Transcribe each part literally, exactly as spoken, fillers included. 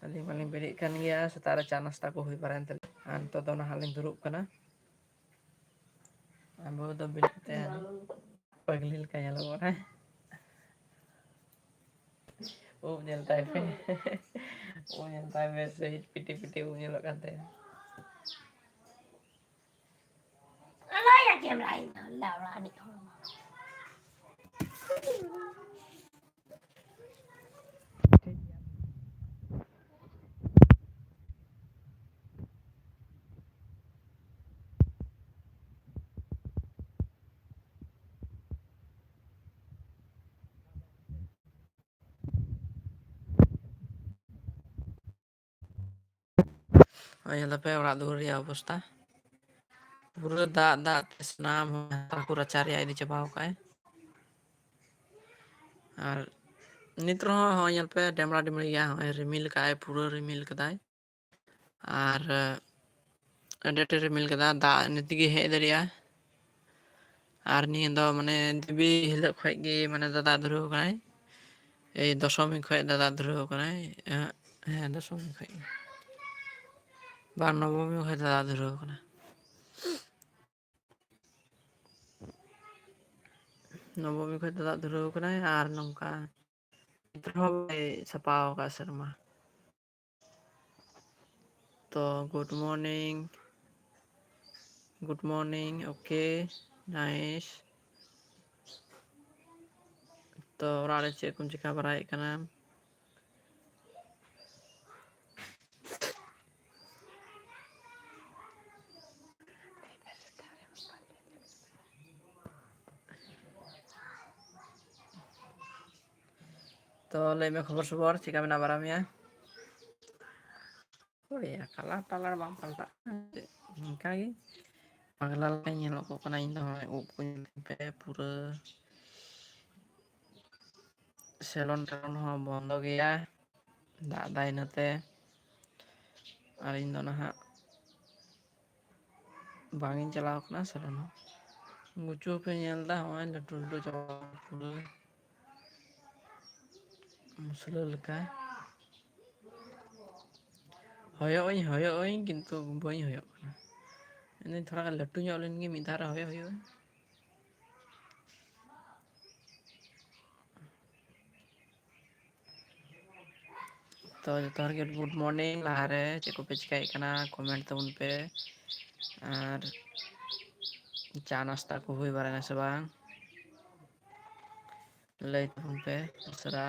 ᱟᱹᱞᱤᱧ ᱢᱟᱞᱤᱧ ᱵᱮᱨᱮᱫ ᱠᱟᱱ ᱜᱮᱭᱟ, ᱥᱮᱛᱟᱜ ᱨᱮ ᱪᱟ ᱱᱟᱥᱛᱟ ᱠᱚ ᱦᱩᱭ ᱵᱟᱲᱟᱭᱮᱱ ᱛᱟᱹᱞᱤᱧᱟ᱾ ᱟᱨ ᱱᱤᱛᱚᱜ ᱫᱚ ᱱᱟᱦᱟᱜ ᱞᱤᱧ ᱫᱩᱲᱩᱵ ᱠᱟᱱᱟ᱾ ᱟᱵᱚ ᱫᱚ ᱵᱮᱨᱮᱫ ᱠᱟᱛᱮ ᱯᱟᱜᱽᱞᱤ ᱞᱮᱠᱟ ᱧᱮᱞᱚᱜ ᱠᱟᱱᱟ᱾ ᱩᱵ ᱧᱮᱞ ᱛᱟᱭ ᱯᱮ᱾ ᱩᱵ ᱧᱮᱞ ᱛᱟᱭ ᱯᱮ, ᱥᱮ ᱯᱤᱴᱤ ᱯᱤᱴᱤ ᱩᱵ ᱧᱮᱞᱚᱜ ᱠᱟᱱ ᱛᱟᱭᱟ᱾ ᱦᱚᱸᱜᱼᱚᱭ ᱧᱮᱞ ᱫᱟᱯᱮ ᱚᱲᱟᱜ ᱫᱩᱣᱟᱹᱨ ᱨᱮᱭᱟᱜ ᱚᱵᱚᱥᱛᱟ, ᱯᱩᱨᱟᱹ ᱫᱟᱜ, ᱫᱟᱜ ᱛᱮ ᱥᱟᱱᱟᱢ ᱦᱚᱲ ᱠᱚ ᱨᱟᱪᱟ ᱨᱮᱭᱟᱜ ᱤᱫᱤ ᱪᱟᱵᱟᱣ ᱠᱟᱜᱼᱟᱭ᱾ ᱟᱨ ᱱᱤᱛ ᱨᱮᱦᱚᱸ ᱦᱚᱸᱜᱼᱚᱭ ᱧᱮᱞ ᱯᱮ, ᱰᱮᱢᱲᱟ ᱰᱤᱢᱲᱤ ᱜᱮᱭᱟ, ᱦᱚᱸᱜᱼᱚᱭ ᱨᱤᱢᱤᱞ ᱠᱟᱜᱼᱟᱭ, ᱯᱩᱨᱟᱹ ᱨᱤᱢᱤᱞ ᱠᱟᱫᱟᱭ᱾ ᱟᱨ ᱟᱹᱰᱤ ᱟᱸᱴᱮ ᱨᱤᱢᱤᱞ ᱠᱟᱫᱟ, ᱫᱟᱜ ᱱᱤᱛ ᱜᱮ ᱦᱮᱡ ᱫᱟᱲᱮᱭᱟᱜᱼᱟ᱾ ᱟᱨ ᱱᱤᱭᱟᱹ ᱫᱚ ᱢᱟᱱᱮ ᱫᱮᱵᱤ ᱦᱤᱞᱳᱜ ᱠᱷᱚᱡ ᱜᱮ ᱢᱟᱱᱮ ᱫᱟᱫᱟ ᱫᱷᱩᱨᱟᱹᱣ ᱠᱟᱱᱟᱭ, ᱮᱭ ᱫᱚᱥᱚᱢᱤ ᱠᱷᱚᱡ ᱫᱟᱫᱟ ᱫᱷᱩᱨᱟᱹᱣ ᱠᱟᱱᱟᱭ᱾ ᱮᱸ, ᱦᱮᱸ, ᱫᱚᱥᱚᱢᱤ ᱠᱷᱚᱡ ᱜᱮ, ᱵᱟᱝ, ᱱᱚᱵᱚᱢᱤ ᱠᱷᱚᱡ ᱫᱟᱫᱟ ᱫᱷᱩᱨᱟᱹᱣ ᱠᱟᱱᱟ᱾ ᱱᱚᱵᱚᱢᱤ ᱠᱷᱚᱡ ᱫᱟᱫᱟ ᱫᱷᱩᱨᱟᱹᱣ ᱠᱟᱱᱟᱭ ᱟᱨ ᱱᱚᱝᱠᱟ ᱱᱤᱛ ᱨᱮᱦᱚᱸ ᱵᱟᱭ ᱥᱟᱯᱷᱟ ᱟᱠᱟᱫ ᱥᱮᱨᱢᱟ᱾ ᱛᱚ, good morning, good morning, okay, nice. ᱛᱚ, ᱚᱲᱟᱜ ᱨᱮ ᱪᱮᱫ ᱠᱚᱢ ᱪᱤᱠᱟ ᱵᱟᱲᱟᱭᱮᱫ ᱠᱟᱱᱟ? ᱛᱚ, ᱞᱟᱹᱭ ᱢᱮ, ᱠᱷᱚᱵᱚᱨ ᱥᱚᱵᱚᱨ ᱪᱮᱠᱟ ᱢᱮᱱᱟᱜ ᱵᱟᱲᱟ ᱢᱮᱭᱟ? ᱦᱳᱭ, ᱠᱟᱞᱟᱨ ᱴᱟᱞᱟᱨ ᱵᱟᱝ ᱯᱟᱞᱴᱟᱜ ᱠᱟᱱᱟ, ᱱᱚᱝᱠᱟ ᱜᱮ ᱯᱟᱜᱽᱞᱟ ᱞᱮᱠᱟᱧ ᱧᱮᱞᱚᱜ ᱠᱟᱱᱟ ᱤᱧ ᱫᱚ᱾ ᱦᱚᱸᱜᱼᱚᱭ ᱩᱵ ᱠᱚ ᱧᱮᱞ ᱯᱮ, ᱯᱩᱨᱟᱹ ᱥᱮᱞᱚᱱ ᱴᱮᱞᱚᱱ ᱦᱚᱸ ᱵᱚᱱᱫᱚ ᱜᱮᱭᱟ, ᱫᱟᱜ ᱫᱟᱭ ᱤᱱᱟᱹᱛᱮ᱾ ᱟᱨ ᱤᱧ ᱫᱚ ᱱᱟᱦᱟᱜ ᱵᱟᱝ ᱤᱧ ᱪᱟᱞᱟᱣ ᱠᱟᱱᱟ ᱥᱮᱞᱚᱱ ᱦᱚᱸ᱾ ᱜᱩᱪᱩ ᱯᱮ ᱧᱮᱞ ᱮᱫᱟ, ᱦᱚᱸᱜᱼᱚᱭ ᱞᱟᱹᱴᱩ ᱞᱟᱹᱴᱩ ᱪᱟᱵᱟ ᱯᱩᱨᱟᱹ ᱢᱩᱥᱞᱟᱹ ᱞᱮᱠᱟ᱾ ᱦᱚᱭᱚᱜ ᱟᱹᱧ, ᱦᱚᱭᱚᱜ ᱟᱹᱧ, ᱠᱤᱱᱛᱩ ᱵᱟᱹᱧ ᱦᱚᱭᱚᱜ ᱠᱟᱱᱟ᱾ ᱢᱮᱱᱫᱟᱹᱧ ᱛᱷᱚᱲᱟ ᱜᱟᱱ ᱞᱟᱹᱴᱩ ᱧᱚᱜ ᱞᱮᱱ ᱜᱮ, ᱢᱤᱫ ᱫᱷᱟᱣ ᱨᱮ ᱦᱚᱭᱚᱜ ᱦᱩᱭᱩᱜᱼᱟ᱾ ᱛᱚ ᱡᱚᱛᱚ ᱦᱚᱲ ᱜᱮ good morning᱾ ᱞᱟᱦᱟᱨᱮ ᱪᱮᱫ ᱠᱚᱯᱮ ᱪᱤᱠᱟᱹᱭᱮᱫ ᱠᱟᱱᱟ, comment ᱛᱟᱵᱚᱱ ᱯᱮ᱾ ᱟᱨ ᱪᱟ ᱱᱟᱥᱛᱟ ᱠᱚ ᱦᱩᱭ ᱵᱟᱲᱟᱭᱱᱟ ᱥᱮ ᱵᱟᱝ, ᱞᱟᱹᱭ ᱛᱟᱵᱚᱱ ᱯᱮ ᱩᱥᱟᱹᱨᱟ᱾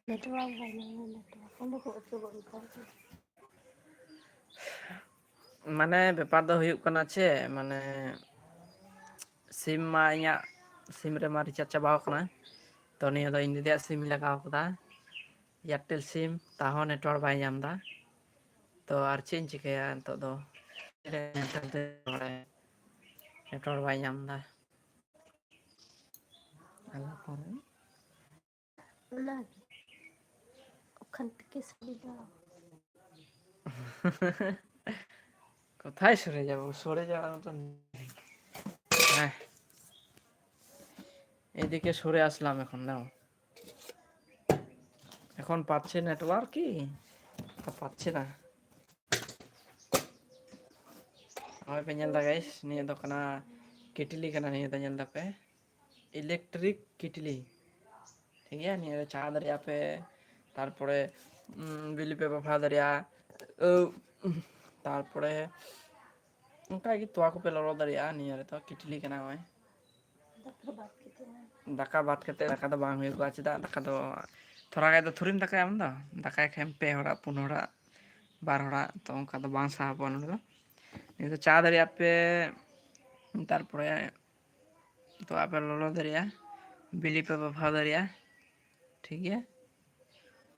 Network ᱵᱟᱭ ᱧᱟᱢᱟ, network ᱚᱸᱰᱮ ᱠᱷᱚᱱ ᱟᱹᱪᱩᱨᱚᱜ ᱢᱮ᱾ ᱢᱟᱱᱮ ᱵᱮᱯᱟᱨ ᱫᱚ ᱦᱩᱭᱩᱜ ᱠᱟᱱᱟ ᱪᱮ, ᱢᱟᱱᱮ ᱥᱤᱢ ᱢᱟ ᱤᱧᱟᱹᱜ ᱥᱤᱢ ᱨᱮᱢᱟ recharge ᱪᱟᱵᱟᱣ ᱠᱟᱱᱟ, ᱛᱚ ᱱᱤᱭᱟᱹ ᱫᱚ ᱤᱧ ᱫᱤᱫᱤᱭᱟᱜ ᱥᱤᱢ ᱤᱧ ᱞᱟᱜᱟᱣ ᱠᱟᱫᱟ, Airtel ᱥᱤᱢ, ᱛᱟᱦᱚᱸ network ᱵᱟᱭ ᱧᱟᱢ ᱮᱫᱟ᱾ ᱛᱚ ᱟᱨ ᱪᱮᱫ ᱤᱧ ᱪᱤᱠᱟᱹᱭᱟ ᱱᱤᱛᱚᱜ ᱫᱚ? network ᱵᱟᱭ ᱧᱟᱢ ᱮᱫᱟ᱾ ᱚᱱᱟᱜᱮ᱾ ᱚᱠᱷᱟᱱ ᱛᱮᱜᱮ ᱥᱟᱰᱮ ᱫᱚ᱾ কোথায় সরে যাব? সরে যাওয়ার মতো নেই। হ্যাঁ। এদিকে সরে আসলাম এখন, দাও। এখন পাচ্ছে network কি? তা পাচ্ছে না। ᱱᱚᱜᱼᱚᱭ ᱯᱮ ᱧᱮᱞ ᱫᱟ guys, ᱱᱤᱭᱟᱹ ᱫᱚ ᱠᱟᱱᱟ ᱠᱮᱴᱞᱤ ᱠᱟᱱᱟ, ᱱᱤᱭᱟᱹ ᱫᱚ ᱧᱮᱞ ᱫᱟᱯᱮ electric ᱠᱮᱴᱞᱤ, ᱴᱷᱤᱠ ᱜᱮᱭᱟ᱾ ᱱᱤᱭᱟᱹ ᱨᱮ ᱪᱟ ᱫᱟᱲᱮᱭᱟᱜᱼᱟ ᱯᱮ, ᱛᱟᱨᱯᱚᱨᱮ ᱩᱸ, ᱵᱤᱞᱤ ᱯᱮ ᱵᱟᱯᱷᱟᱣ ᱫᱟᱲᱮᱭᱟᱜᱼᱟ, ᱟᱹ, ᱛᱟᱨᱯᱚᱨᱮ ᱚᱱᱠᱟ ᱜᱮ ᱛᱚᱣᱟ ᱠᱚᱯᱮ ᱞᱚᱞᱚ ᱫᱟᱲᱮᱭᱟᱜᱼᱟ᱾ ᱱᱤᱭᱟᱹ ᱨᱮᱫᱚ ᱠᱮᱴᱞᱤ ᱠᱟᱱᱟ ᱱᱚᱜᱼᱚᱭ᱾ ᱫᱟᱠᱟ ᱵᱟᱫ ᱠᱟᱛᱮ᱾ ᱫᱟᱠᱟ ᱵᱟᱫ ᱠᱟᱛᱮ, ᱫᱟᱠᱟ ᱫᱚ ᱵᱟᱝ ᱦᱩᱭᱩᱜᱼᱟ᱾ ᱪᱮᱫᱟᱜ? ᱫᱟᱠᱟ ᱫᱚ ᱛᱷᱚᱲᱟ ᱜᱟᱱ ᱫᱚ ᱛᱷᱩᱨᱤᱢ ᱫᱟᱠᱟᱭᱟ ᱟᱢ ᱫᱚ? ᱫᱟᱠᱟᱭ ᱠᱷᱟᱱ ᱯᱮ ᱦᱚᱲᱟᱜ, ᱯᱩᱱ ᱦᱚᱲᱟᱜ, ᱵᱟᱨ ᱦᱚᱲᱟᱜ, ᱛᱚ ᱚᱱᱠᱟ ᱫᱚ ᱵᱟᱝ ᱥᱟᱦᱟᱵᱚᱜᱼᱟ ᱱᱚᱸᱰᱮ ᱫᱚ᱾ ᱱᱤᱭᱟᱹ ᱫᱚ ᱪᱟ ᱫᱟᱲᱮᱭᱟᱜᱼᱟ ᱯᱮ, ᱛᱟᱨᱯᱚᱨᱮ ᱛᱚᱣᱟ ᱯᱮ ᱞᱚᱞᱚ ᱫᱟᱲᱮᱭᱟᱜᱼᱟ, ᱵᱤᱞᱤ ᱯᱮ ᱵᱟᱯᱷᱟᱣ ᱫᱟᱲᱮᱭᱟᱜᱼᱟ, ᱴᱷᱤᱠ ᱜᱮᱭᱟ᱾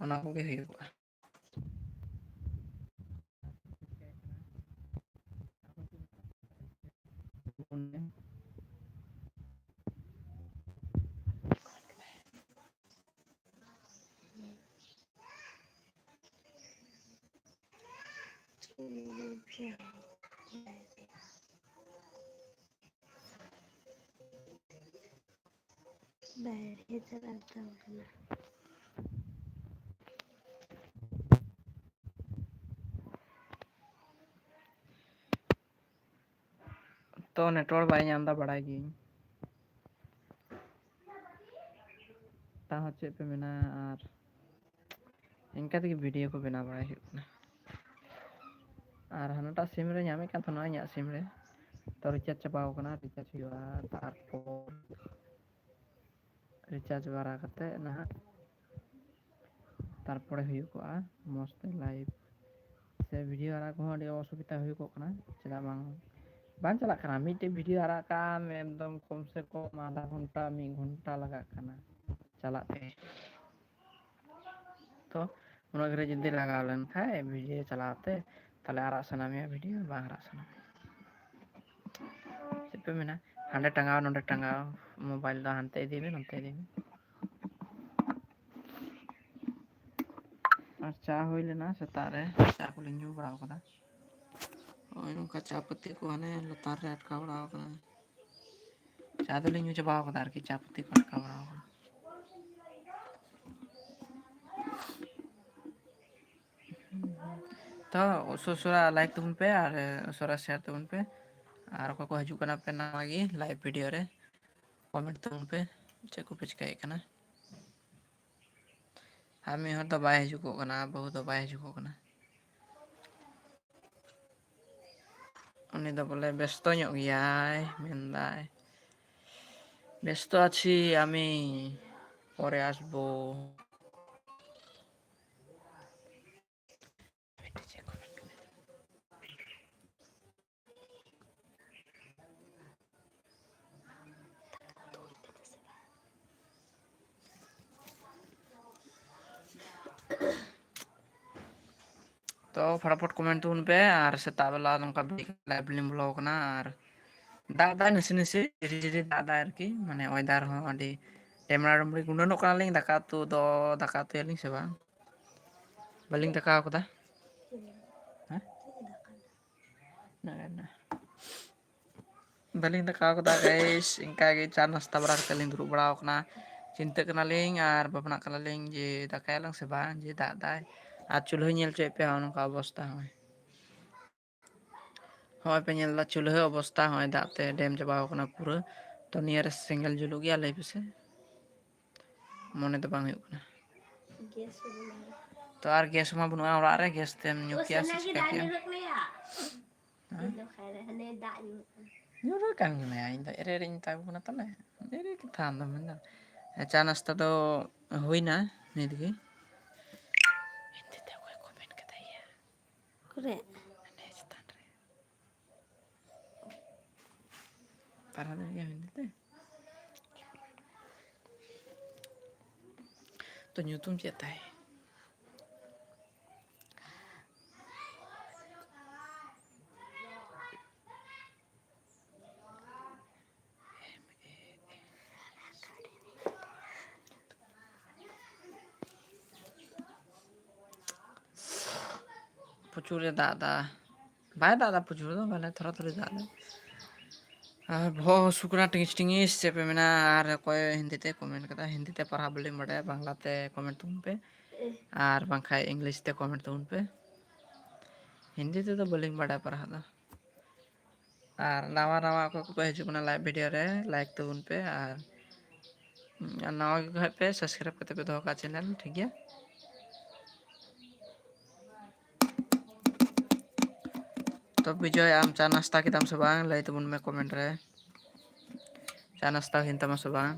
ᱚᱱᱟ ᱠᱚᱜᱮ ᱦᱩᱭᱩᱜᱚᱜᱼᱟ᱾ ᱵᱟᱭᱨᱮ ᱪᱟᱞᱟᱜ ᱛᱟᱢ ᱠᱟᱱᱟ᱾ ᱛᱚ, network ᱵᱟᱭ ᱧᱟᱢ ᱮᱫᱟ, ᱵᱟᱲᱟᱭ ᱜᱤᱭᱟᱹᱧ᱾ ᱛᱟᱦᱚᱸ ᱪᱮᱫ ᱯᱮ ᱢᱮᱱᱟ, ᱟᱨ ᱤᱱᱠᱟ ᱛᱮᱜᱮ video ᱠᱚ ᱵᱮᱱᱟᱣ ᱵᱟᱲᱟᱭ ᱦᱩᱭᱩᱜ ᱠᱟᱱᱟ᱾ ᱟᱨ ᱦᱟᱱᱟᱴᱟᱜ SIM ᱨᱮ ᱧᱟᱢᱮᱫ ᱠᱟᱱ ᱛᱟᱦᱮᱱᱟ, ᱤᱧᱟᱹᱜ SIM ᱨᱮ᱾ ᱛᱚ, recharge ᱪᱟᱵᱟᱣ ᱠᱟᱱᱟ, recharge ᱦᱩᱭᱩᱜᱼᱟ᱾ ᱛᱟᱨᱯᱚᱨ recharge ᱵᱟᱲᱟ ᱠᱟᱛᱮ ᱱᱟᱦᱟᱜ ᱛᱟᱨᱯᱚᱨᱮ ᱦᱩᱭᱩᱜᱚᱜᱼᱟ ᱢᱚᱡᱽ ᱛᱮ live ᱥᱮ video ᱟᱲᱟᱜ ᱠᱚᱦᱚᱸ ᱟᱹᱰᱤ ᱚᱥᱩᱵᱤᱫᱟ ᱦᱩᱭᱩᱜᱚᱜ ᱠᱟᱱᱟ᱾ ᱪᱮᱫᱟᱜ ᱵᱟᱝ, ᱵᱟᱝ ᱪᱟᱞᱟᱜ ᱠᱟᱱᱟ᱾ ᱢᱤᱫᱴᱮᱡ video ᱟᱲᱟᱜ ᱠᱟᱜ ᱟᱢ, ᱮᱠᱫᱚᱢ ᱠᱚᱢ ᱥᱮ ᱠᱚᱢ ᱟᱫᱷᱟ ᱜᱷᱚᱱᱴᱟ, ᱢᱤᱫ ᱜᱷᱚᱱᱴᱟ ᱞᱟᱜᱟᱜ ᱠᱟᱱᱟ ᱪᱟᱞᱟᱜ ᱛᱮ᱾ ᱛᱚ, ᱩᱱᱟᱹᱜ ᱜᱷᱟᱹᱲᱤᱡ ᱡᱩᱫᱤ ᱞᱟᱜᱟᱣ ᱞᱮᱱᱠᱷᱟᱡ video ᱪᱟᱞᱟᱣ ᱛᱮ, ᱛᱟᱦᱞᱮ ᱟᱲᱟᱜ ᱥᱟᱱᱟ ᱢᱮᱭᱟ video, ᱵᱟᱝ ᱟᱲᱟᱜ ᱥᱟᱱᱟ ᱢᱮᱭᱟ᱾ ᱪᱮᱫ ᱯᱮ ᱢᱮᱱᱟ, ᱦᱟᱸᱰᱮ ᱴᱟᱸᱜᱟᱣ, ᱱᱚᱸᱰᱮ ᱴᱟᱸᱜᱟᱣ, mobile ᱫᱚ ᱦᱟᱱᱛᱮ ᱤᱫᱤ ᱢᱮ, ᱱᱚᱱᱛᱮ ᱤᱫᱤ ᱢᱮ᱾ ᱟᱨ ᱪᱟ ᱦᱩᱭ ᱞᱮᱱᱟ ᱥᱮᱛᱟᱜ ᱨᱮ, ᱪᱟ ᱠᱚᱞᱮ ᱧᱩ ᱵᱟᱲᱟ ᱠᱟᱫᱟ᱾ ᱱᱚᱜᱼᱚᱭ ᱱᱚᱝᱠᱟ ᱪᱟ ᱯᱟᱹᱛᱤ ᱠᱚ ᱦᱟᱱᱮ ᱞᱟᱛᱟᱨ ᱨᱮ ᱟᱴᱠᱟᱣ ᱵᱟᱲᱟ ᱠᱟᱱᱟ᱾ ᱪᱟ ᱫᱚᱞᱮ ᱧᱩ ᱪᱟᱵᱟ ᱠᱟᱫᱟ ᱟᱨᱠᱤ, ᱪᱟ ᱯᱟᱹᱛᱤ ᱠᱚ ᱟᱴᱠᱟᱣ ᱵᱟᱲᱟ ᱠᱟᱱᱟ᱾ ᱛᱚ ᱩᱥᱟᱹᱨᱟ ᱩᱥᱟᱹᱨᱟ like ᱛᱟᱵᱚᱱ ᱯᱮ ᱟᱨ ᱩᱥᱟᱹᱨᱟ share ᱛᱟᱵᱚᱱ ᱯᱮ᱾ ᱟᱨ ᱚᱠᱚᱭ ᱠᱚ ᱦᱤᱡᱩᱜ ᱠᱟᱱᱟ ᱯᱮ ᱱᱟᱣᱟ ᱜᱮ live video ᱨᱮ, comment ᱛᱟᱵᱚᱱ ᱯᱮ ᱪᱮᱫ ᱠᱚᱯᱮ ᱪᱤᱠᱟᱹᱭᱮᱫ ᱠᱟᱱᱟ᱾ ᱟᱨ ᱢᱤᱫ ᱦᱚᱲ ᱫᱚ ᱵᱟᱭ ᱦᱤᱡᱩᱜᱚᱜ ᱠᱟᱱᱟ, ᱵᱟᱹᱦᱩ ᱫᱚ ᱵᱟᱭ ᱦᱤᱡᱩᱜᱚᱜ ᱠᱟᱱᱟ᱾ ᱩᱱᱤ ᱫᱚ ᱵᱚᱞᱮ ᱵᱮᱥᱛᱚ ᱧᱚᱜ ᱜᱮᱭᱟᱭ, ᱢᱮᱱᱫᱟᱭ ব্যস্ত আছি আমি, পরে আসবো। ᱛᱚ ᱯᱷᱟᱴᱟᱯᱷᱟᱴ ᱠᱚᱢᱮᱱᱴ ᱛᱟᱵᱚᱱ ᱯᱮ᱾ ᱟᱨ ᱥᱮᱛᱟᱜ ᱵᱮᱞᱟ ᱱᱚᱝᱠᱟ ᱵᱮᱨᱮᱫ ᱠᱟᱛᱮ ᱞᱟᱭᱤᱵᱷ ᱞᱤᱧ ᱵᱚᱞᱚ ᱟᱠᱟᱱᱟ, ᱟᱨ ᱫᱟᱜ ᱫᱟᱭ ᱱᱟᱥᱮ ᱱᱟᱥᱮ, ᱡᱷᱤᱨᱤ ᱡᱷᱤᱨᱤ ᱫᱟᱜ ᱫᱟᱭ ᱟᱨᱠᱤ, ᱢᱟᱱᱮ ᱚᱭᱮᱫᱟᱨ ᱦᱚᱸ ᱟᱹᱰᱤ ᱰᱮᱢᱲᱟ ᱰᱩᱢᱲᱤ ᱜᱩᱸᱰᱟᱹᱱᱚᱜ ᱠᱟᱱᱟᱞᱤᱧ᱾ ᱫᱟᱠᱟ ᱩᱛᱩ ᱫᱚ, ᱫᱟᱠᱟ ᱩᱛᱩᱭᱟᱞᱤᱧ ᱥᱮ ᱵᱟᱝ? ᱵᱟᱹᱞᱤᱧ ᱫᱟᱠᱟ ᱟᱠᱟᱫᱟ᱾ ᱦᱮᱸ? ᱱᱚᱜᱼᱚᱭ ᱱᱟ᱾ ᱵᱟᱹᱞᱤᱧ ᱫᱟᱠᱟ ᱟᱠᱟᱫᱟ ᱜᱟᱭᱤᱥ, ᱤᱱᱠᱟ ᱜᱮ ᱪᱟ ᱱᱟᱥᱛᱟ ᱵᱟᱲᱟ ᱠᱟᱛᱮ ᱞᱤᱧ ᱫᱩᱲᱩᱵ ᱵᱟᱲᱟ ᱟᱠᱟᱱᱟ᱾ ᱪᱤᱱᱛᱟᱹᱜ ᱠᱟᱱᱟᱞᱤᱧ ᱟᱨ ᱵᱷᱟᱵᱽᱱᱟᱜ ᱠᱟᱱᱟᱞᱤᱧ ᱡᱮ ᱫᱟᱠᱟᱭᱟᱞᱟᱝ ᱥᱮ ᱵᱟᱝ, ᱡᱮ ᱫᱟᱜ ᱫᱟᱭ᱾ ᱟᱨ ᱪᱩᱞᱦᱟᱹ ᱧᱮᱞ ᱦᱚᱪᱚᱭᱮᱫ ᱯᱮ, ᱱᱚᱜᱼᱚ ᱱᱚᱝᱠᱟ ᱚᱵᱚᱥᱛᱟ ᱦᱚᱸᱜᱼᱚᱭ᱾ ᱦᱚᱸᱜᱼᱚᱭ ᱯᱮ ᱧᱮᱞ ᱮᱫᱟ ᱪᱩᱞᱦᱟᱹ ᱚᱵᱚᱥᱛᱟ, ᱦᱚᱸᱜᱼᱚᱭ ᱫᱟᱜ ᱛᱮ ᱰᱮᱢ ᱪᱟᱵᱟᱣ ᱠᱟᱱᱟ ᱯᱩᱨᱟᱹ᱾ ᱛᱚ ᱱᱤᱭᱟᱹ ᱨᱮ ᱥᱮᱸᱜᱮᱞ ᱡᱩᱞᱩᱜ ᱜᱮᱭᱟ, ᱞᱟᱹᱭ ᱯᱮᱥᱮ? ᱢᱚᱱᱮ ᱫᱚ ᱵᱟᱝ ᱦᱩᱭᱩᱜ ᱠᱟᱱᱟ᱾ ᱜᱮᱥ ᱦᱚᱸ ᱵᱟᱹᱱᱩᱜᱼᱟ᱾ ᱛᱚ ᱟᱨ ᱜᱮᱥ ᱢᱟ ᱵᱟᱹᱱᱩᱜᱼᱟ ᱚᱲᱟᱜ ᱨᱮ, ᱜᱮᱥ ᱛᱮᱢ ᱧᱩ ᱚ, ᱠᱮᱭᱟ ᱥᱮ ᱥᱟᱱᱟ ᱜᱮ ᱪᱤᱠᱟᱹ ᱫᱟᱜ ᱠᱮᱭᱟ? ᱧᱩ ᱨᱟᱠᱟᱵ ᱞᱮᱭᱟ᱾ ᱦᱮᱸ? ᱤᱧ ᱫᱚ ᱠᱷᱟᱭ ᱨᱮ ᱦᱟᱱᱮ ᱫᱟᱜ ᱧᱩ᱾ ᱧᱩ ᱨᱟᱠᱟᱵ ᱠᱟᱱ ᱜᱮᱭᱟ, ᱤᱧ ᱫᱚ ᱮᱨᱮ ᱨᱮᱧ ᱢᱮᱛᱟ ᱠᱚ ᱠᱟᱱᱟ ᱛᱟᱞᱮ᱾ ᱮᱨᱮ ᱠᱟᱛᱷᱟ ᱟᱢ ᱫᱚᱢ ᱢᱮᱱᱫᱟ᱾ ᱪᱟ ᱱᱟᱥᱛᱟ ᱫᱚ ᱦᱩᱭᱱᱟ ᱱᱤᱛ ᱜᱮ᱾ ᱦᱤᱱᱫᱤ ᱛᱮ ᱚᱠᱚᱭ ᱠᱚᱢᱮᱱᱴ ᱠᱟᱫᱟᱭᱟ? ᱚᱠᱟᱨᱮ? ᱦᱟᱱᱮ ᱪᱮᱛᱟᱱ ᱨᱮ᱾ ᱯᱟᱨᱦᱟᱣ ᱫᱟᱲᱮᱭᱟᱜ ᱜᱮᱭᱟᱢ ᱦᱤᱱᱫᱤ ᱛᱮ? ᱛᱚ ᱧᱩᱛᱩᱢ ᱪᱮᱫ ᱛᱟᱭ? ᱯᱨᱚᱪᱩᱨ ᱮ ᱫᱟᱜ ᱮᱫᱟ᱾ ᱵᱟᱭ ᱫᱟᱜ ᱮᱫᱟ ᱯᱨᱚᱪᱩᱨ ᱫᱚ, ᱢᱟᱱᱮ ᱛᱷᱚᱲᱟ ᱛᱷᱚᱲᱤ ᱫᱟᱜ ᱮᱫᱟ᱾ ᱟᱨ ᱵᱚᱦᱚᱜ ᱦᱟᱹᱥᱩ ᱠᱟᱱᱟ, ᱴᱤᱝᱤᱥ ᱴᱤᱝᱤᱥ ᱪᱮᱫ ᱯᱮ ᱢᱮᱱᱟ᱾ ᱟᱨ ᱚᱠᱚᱭ ᱦᱤᱱᱫᱤ ᱛᱮ ᱠᱚᱢᱮᱱᱴ ᱠᱟᱫᱟ, ᱦᱤᱱᱫᱤ ᱛᱮ ᱯᱟᱲᱦᱟᱣ ᱵᱟᱹᱞᱤᱧ ᱵᱟᱰᱟᱭᱟ, ᱵᱟᱝᱞᱟ ᱛᱮ ᱠᱚᱢᱮᱱᱴ ᱛᱟᱵᱚᱱ ᱯᱮ, ᱟᱨ ᱵᱟᱝᱠᱷᱟᱡ ᱤᱝᱞᱤᱥ ᱛᱮ ᱠᱚᱢᱮᱱᱴ ᱛᱟᱵᱚᱱ ᱯᱮ᱾ ᱦᱤᱱᱫᱤ ᱛᱮᱫᱚ ᱵᱟᱹᱞᱤᱧ ᱵᱟᱰᱟᱭ ᱯᱟᱲᱦᱟᱜ ᱫᱚ᱾ ᱟᱨ ᱱᱟᱣᱟ ᱱᱟᱣᱟ ᱚᱠᱚᱭ ᱠᱚᱠᱚ ᱦᱤᱡᱩᱜ ᱠᱟᱱᱟ ᱞᱟᱭᱤᱵᱷ ᱵᱷᱤᱰᱤᱭᱳ ᱨᱮ, ᱞᱟᱭᱤᱠ ᱛᱟᱵᱚᱱ ᱯᱮ, ᱟᱨ ᱟᱨ ᱱᱟᱣᱟ ᱜᱮ ᱠᱷᱟᱡ ᱯᱮ ᱥᱟᱵᱥᱠᱨᱟᱭᱤᱵ ᱠᱟᱛᱮ ᱯᱮ ᱫᱚᱦᱚ ᱠᱟᱜᱼᱟ ᱪᱮᱱᱮᱞ, ᱴᱷᱤᱠ ᱜᱮᱭᱟ? ᱛᱚ ᱵᱤᱡᱚᱭ, ᱟᱢ ᱪᱟ ᱱᱟᱥᱛᱟ ᱠᱮᱫᱟᱢ ᱥᱮ ᱵᱟᱝ? ᱞᱟᱹᱭ ᱛᱟᱵᱚᱱ ᱢᱮ ᱠᱚᱢᱮᱱᱴ ᱨᱮ, ᱪᱟ ᱱᱟᱥᱛᱟ ᱦᱩᱭᱮᱱ ᱛᱟᱢᱟ ᱥᱮ ᱵᱟᱝ?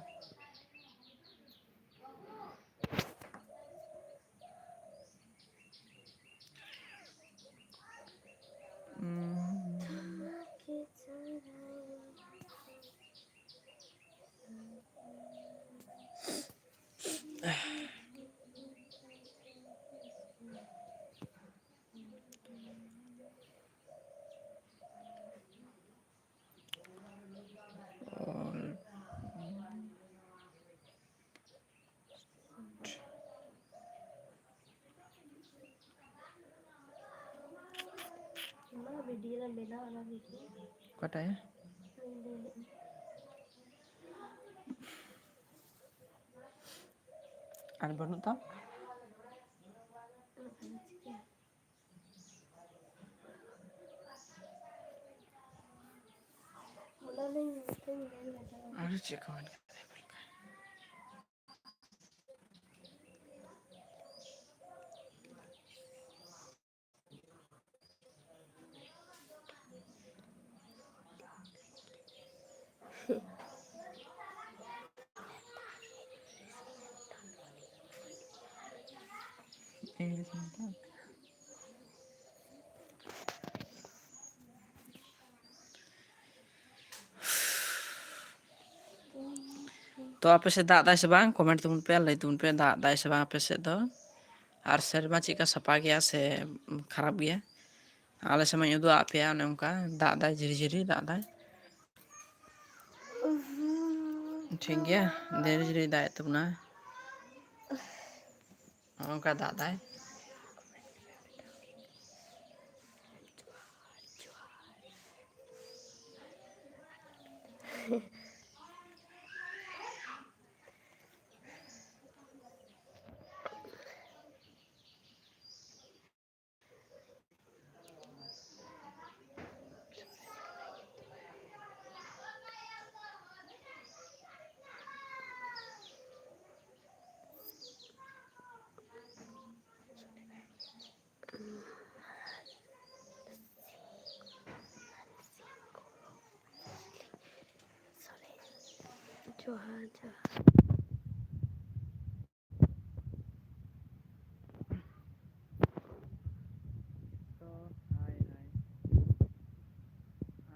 ᱚᱠᱟᱴᱟᱜ ᱭᱟ? ᱟᱨ ᱵᱟᱹᱱᱩᱜ ᱛᱟᱢ? ᱟᱨ ᱪᱮᱫ ᱠᱚ ᱢᱮᱱ ᱠᱟᱛᱮ? ᱛᱚ ᱟᱯᱮ ᱥᱮᱫ ᱫᱟᱜ ᱫᱟᱭ ᱥᱮ ᱵᱟᱝ? ᱠᱚᱢᱮᱱᱴ ᱛᱟᱵᱚᱱ ᱯᱮ, ᱞᱟᱹᱭ ᱛᱟᱵᱚᱱ ᱯᱮ, ᱫᱟᱜ ᱫᱟᱭ ᱥᱮ ᱵᱟᱝ ᱟᱯᱮ ᱥᱮᱫ ᱫᱚ? ᱟᱨ ᱥᱮᱨᱢᱟ ᱪᱮᱫ ᱞᱮᱠᱟ, ᱥᱟᱯᱷᱟ ᱜᱮᱭᱟ ᱥᱮ ᱠᱷᱟᱨᱟᱯ ᱜᱮᱭᱟ? ᱟᱞᱮ ᱥᱮᱫ ᱢᱟᱧ ᱩᱫᱩᱜ ᱟᱫ ᱯᱮᱭᱟ, ᱚᱱᱮ ᱚᱱᱠᱟ ᱫᱟᱜ ᱫᱟᱭ, ᱡᱷᱤᱨᱤ ᱡᱷᱤᱨᱤ ᱫᱟᱜ ᱫᱟᱭ᱾ ᱴᱷᱤᱠ ᱜᱮᱭᱟ, ᱡᱷᱤᱨᱤ ᱡᱷᱤᱨᱤ ᱫᱟᱜ ᱮᱫ ᱛᱟᱵᱚᱱᱟ᱾ ᱱᱚᱜᱼᱚ ᱱᱚᱝᱠᱟ ᱫᱟᱜ ᱫᱟᱭ᱾ ᱡᱚᱦᱟᱨ, ᱡᱚᱦᱟᱨ᱾ ᱛᱚ, ᱦᱟᱭ, ᱦᱟᱭ᱾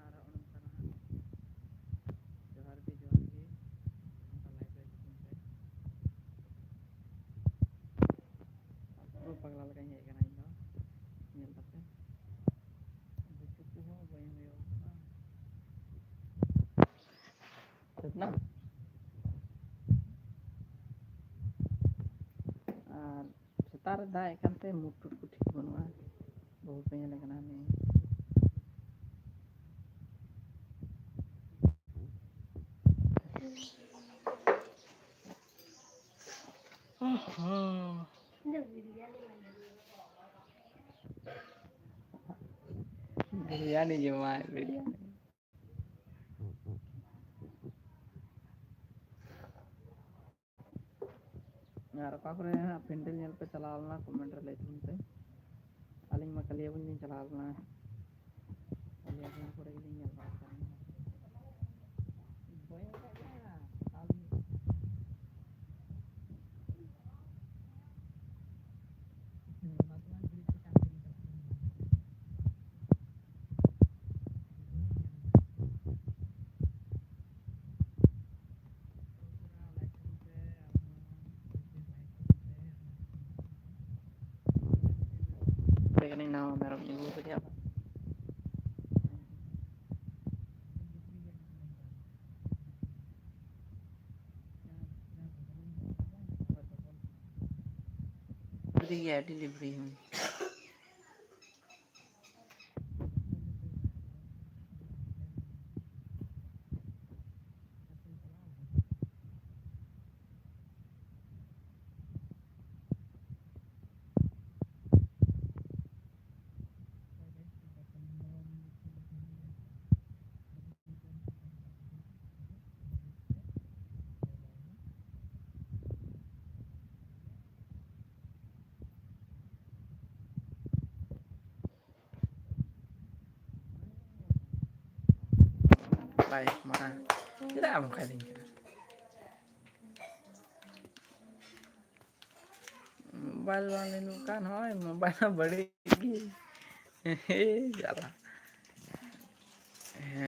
ᱟᱨ ᱱᱚᱜᱼᱚ ᱱᱚᱝᱠᱟ ᱱᱟᱦᱟᱜ᱾ ᱡᱚᱦᱟᱨ ᱜᱮ, ᱡᱚᱦᱟᱨ ᱜᱮ᱾ ᱱᱚᱝᱠᱟ live ᱨᱮ ᱦᱤᱡᱩᱜ ᱯᱮ᱾ ᱯᱩᱨᱟᱹ ᱯᱟᱜᱽᱞᱟ ᱞᱮᱠᱟᱧ ᱦᱮᱡ ᱟᱠᱟᱱᱟ ᱤᱧ ᱫᱚ᱾ ᱧᱮᱞ ᱠᱟᱛᱮ᱾ ᱜᱩᱪᱩ ᱠᱚᱦᱚᱸ ᱵᱟᱹᱧ ᱦᱩᱭᱩᱜ ᱠᱟᱱᱟ᱾ ᱥᱟᱹᱛ ᱮᱱᱟ? ᱟᱨ ᱥᱮᱛᱟᱜ ᱨᱮ ᱫᱟᱜ ᱮᱫ ᱠᱟᱱᱛᱮ ᱢᱩᱴᱩᱴ ᱠᱚ ᱴᱷᱤᱠ ᱵᱟᱹᱱᱩᱜᱼᱟ᱾ ᱵᱟᱹᱦᱩ ᱯᱮ ᱧᱮᱞᱮ ᱠᱟᱱᱟ ᱦᱟᱱᱮ᱾ ᱦᱩᱸ᱾ ᱵᱤᱨᱭᱟᱱᱤ ᱡᱚᱢᱟᱭ, ᱵᱤᱨᱭᱟᱱᱤ᱾ ᱟᱨ ᱚᱠᱟ ᱠᱚᱨᱮ ᱦᱟᱸᱜ ᱯᱮᱱᱰᱮᱞ ᱧᱮᱞ ᱯᱮ ᱪᱟᱞᱟᱣ ᱞᱮᱱᱟ, comment ᱨᱮ ᱞᱟᱹᱭ ᱛᱟᱵᱚᱱ ᱯᱮ᱾ ᱟᱹᱞᱤᱧ ᱢᱟ ᱠᱟᱞᱤᱭᱟᱜᱚᱸᱡᱽ ᱞᱤᱧ ᱪᱟᱞᱟᱣ ᱞᱮᱱᱟ᱾ ᱠᱟᱞᱤᱭᱟᱜᱚᱸᱡᱽ ᱠᱚᱨᱮ ᱜᱮᱞᱤᱧ ᱧᱮᱞ ᱵᱟᱲᱟ ᱠᱮᱫᱟ᱾ ᱵᱟᱹᱧ ᱧᱮᱞ ᱠᱟᱜ ᱜᱮᱭᱟ᱾ ᱠᱟᱹᱱᱟᱹᱧ ᱱᱟᱣᱟ ᱢᱮᱨᱚᱢ ᱤᱧ ᱟᱹᱜᱩ ᱠᱟᱫᱮᱭᱟ᱾ ᱟᱹᱰᱤ ᱜᱮ ᱟᱹᱰᱤ ᱞᱮ ᱵᱷᱤᱲ ᱦᱚᱸ᱾ ᱵᱟᱭ ᱢᱟ᱾ ᱪᱮᱫᱟᱜ ᱮᱢ ᱚᱱᱠᱟᱭᱫᱤᱧ ᱠᱟᱱᱟ? ᱢᱳᱵᱟᱭᱤᱞ ᱵᱟᱝ ᱞᱤᱱᱩᱜ ᱠᱟᱱ, ᱦᱳᱭ, ᱢᱳᱵᱟᱭᱤᱞ ᱢᱟ ᱵᱟᱹᱲᱤᱡ ᱜᱮ᱾ ᱦᱮ, ᱡᱟᱞᱟ᱾